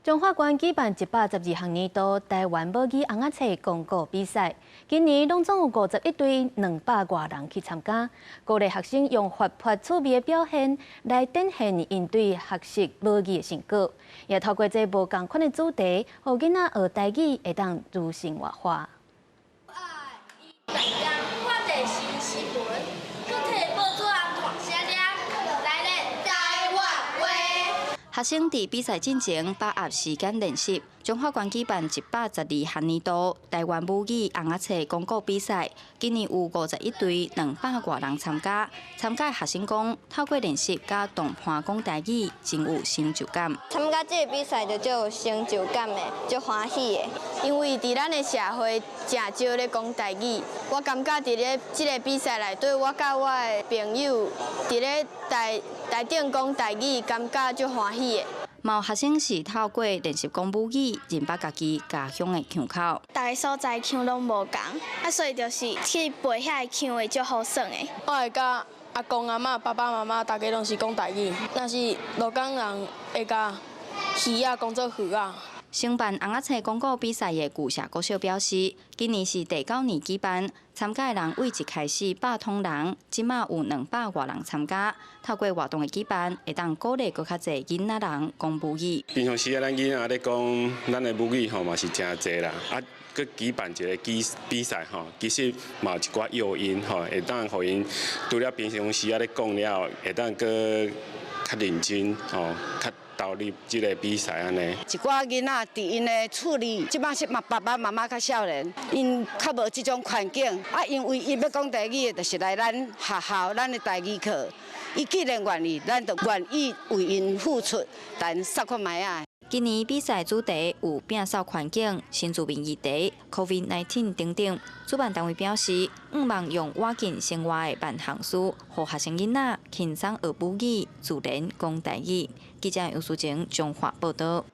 彰化縣舉辦112學年度台灣母語尪仔冊講古比賽，今年攏總有51隊200外人去參加，鼓勵學生用活潑趣味的表現來展現𪜶對學習母語的成果，也透過這無仝款的主題，予囡仔學台語會當如生活化。我第新新聞，閣提報紙大聲念，來咧台灣話。學生佇比賽進前把握時間練習。彰化縣舉辦112學年度台灣母語尪仔冊講古比賽，今年有51隊200外人參加。參加學生講，透過練習佮同伴講台語，真有成就感。參加這個比賽就足有成就感的，足歡喜的。因為佇咱的社會誠少咧講台語，我感覺佇咧這個比賽內底，我佮我的朋友佇咧台台頂講台語，感覺足歡喜的。嘛有學生是透過練習講母語，認捌家己家鄉的腔口。逐个所在腔攏無仝，啊，所以就是去背遐个腔會足好耍的。我會佮阿公阿嬤、爸爸媽媽，逐家攏是講台語，若是鹿港人會共魚仔講做魚仔。承辦尪仔冊講古比賽的舊社國小表示，今年是第九年舉辦，參加的人對一開始百通人，這馬有200外人參加。透過活動的舉辦，會當鼓勵閣較濟囡仔人講母語。平常時啊，咱囡仔咧講咱的母語吼嘛是誠濟啦，啊，閣舉辦一個比比賽吼，其實嘛有一寡誘因吼，會當予𪜶除了平常時仔咧講了，會當閣較認真吼，較投入這个比賽按呢。一寡囡仔佇𪜶的厝裡，這擺是嘛爸爸媽媽較少年，𪜶較無這種環境，啊，因為伊欲講台語的，就是來咱學校咱的台語課。伊既然願意，咱就願意為𪜶付出，但試看覓仔。今年比賽主題有摒掃環境、新住民議題、COVID-19 等等。主辦單位表示，向望用倚近生活的萬項事，予學生囡仔輕鬆學母語，自然講台語。記者楊淑靜彰化報道。